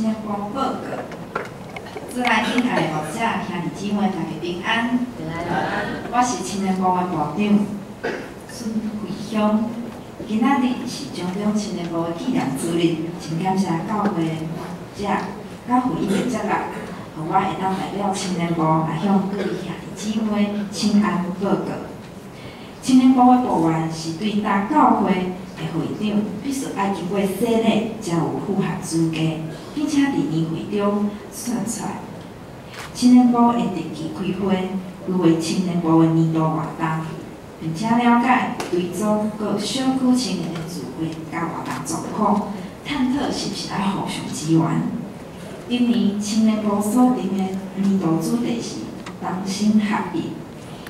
青年部報告。主內敬愛的牧者、兄弟姊妹，大家平安。我是青年部的部長孫慧香。今仔日是彰中青年部的紀念主日，真感謝教會的牧者佮會議的接納，予我會當代表青年部來向各位兄弟姊妹請安報告。青年部的部員是對大教會的會長，必須愛經過洗禮，才有符合資格，並且佇年會中選出來。青年部會定期開會，規劃青年部的年度活動，並且了解隊組各小區青年的聚會佮活動狀況，探討是毋是愛互相支援。今年青年部所定的年度主題是同心合意，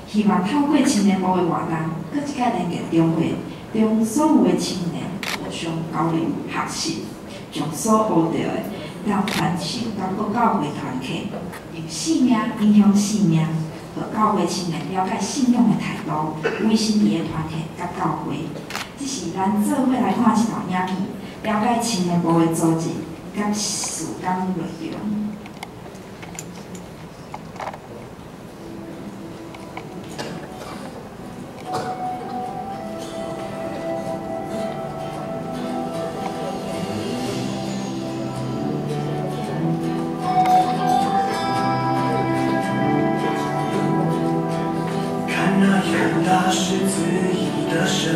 希望透過青年部的活動，閣一擺連結中會中所有的青年互相交流學習，將所學著的當傳承到各教會團契，用生命影響生命，予教會青年了解信仰的態度，維持佇个團契佮教會。這是咱做伙來看這段影片，了解青年部的組織佮事工內容。看那猶大是自縊的蛇，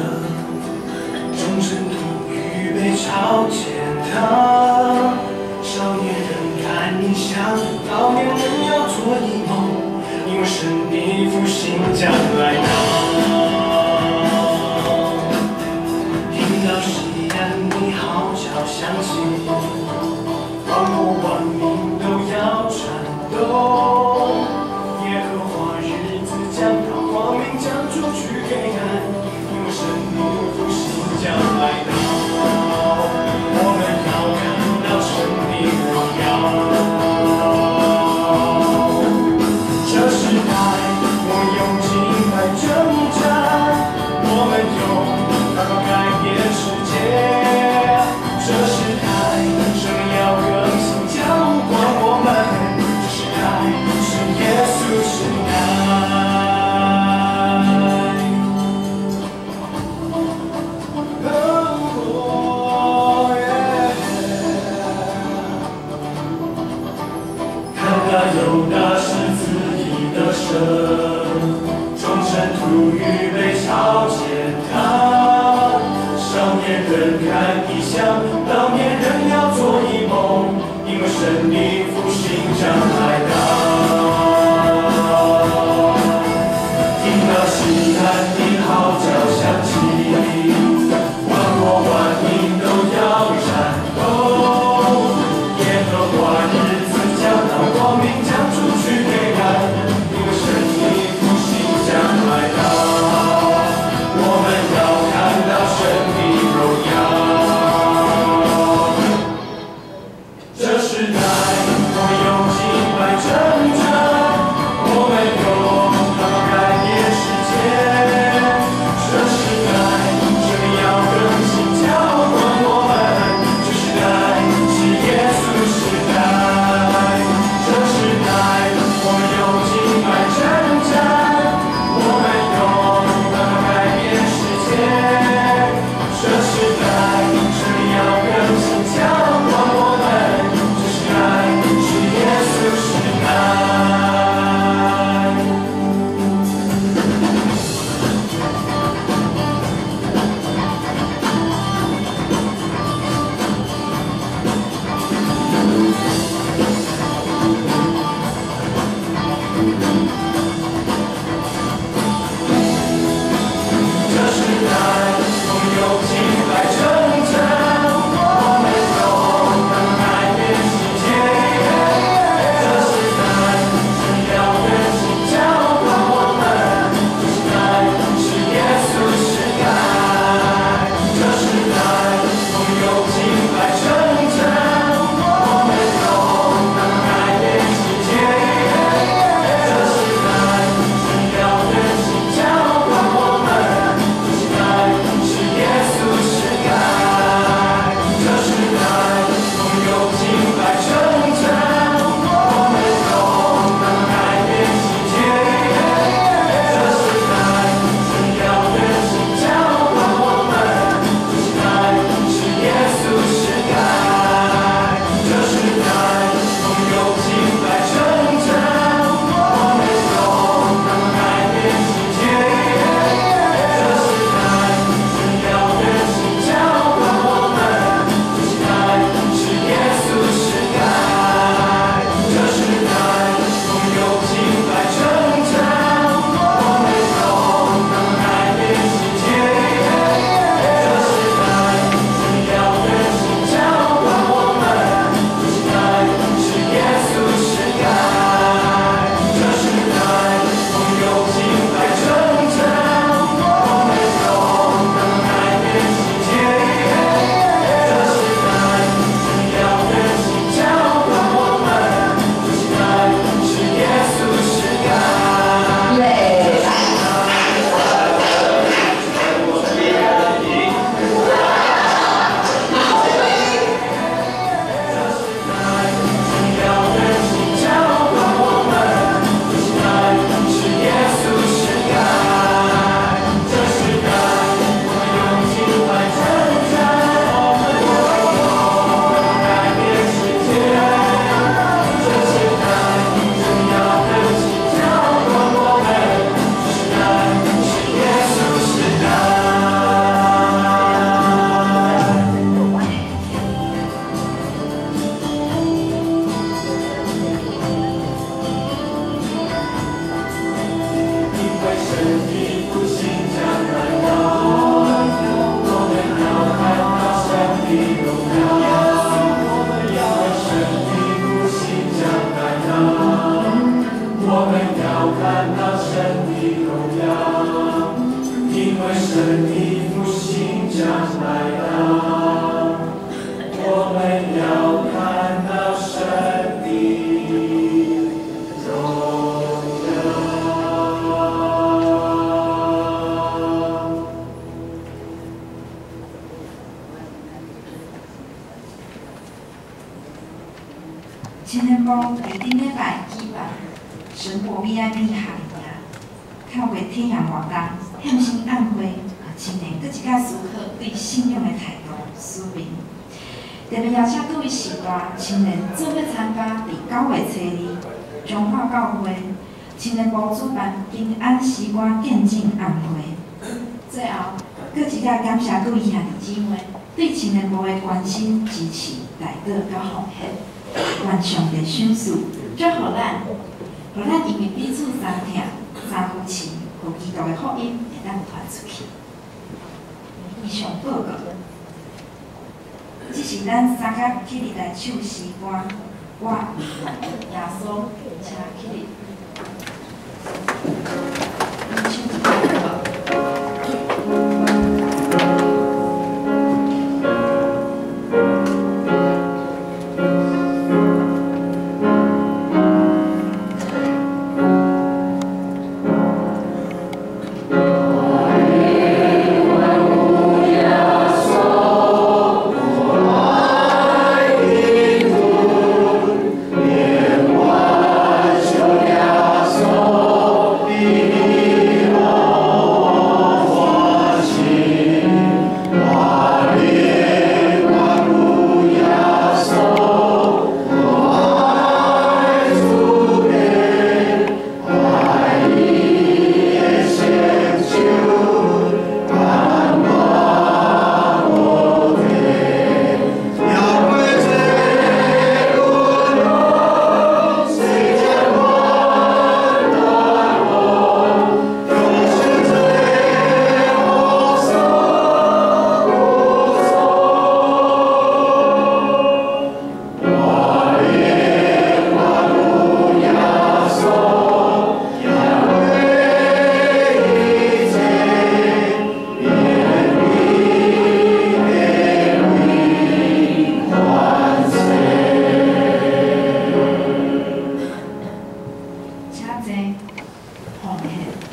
眾聖徒預備朝見他。少年人看異象，老年人要做異夢，因為神的復興將來到。聽到錫安的號角響起，萬國萬民都要顫動。耶和華日子將到，光明將除去黑暗，因為神的復興將來到。我們要看到神的榮耀。這時代，我用敬拜證看到神的荣耀，因為神的復興將來到。我們要看到神的榮耀。青年部佇頂禮拜舉辦神國 VIP 夏令營，透過體驗活動、獻身晚會，青年閣一擺思考對信仰的態度、使命。特別邀請各位時代青年做伙參加，佇9月初2彰化教會青年部主辦平安詩歌見證晚會。最後，閣一擺感謝各位兄弟姊妹對青年部的關心、支持、代禱佮奉獻。願上帝賞賜，祝福咱，予咱因為彼此相疼、相扶持，予基督的福音會當傳出去。以上報告，這是咱三甲起立來唱詩歌，我耶穌，請起立。唱一擺好無？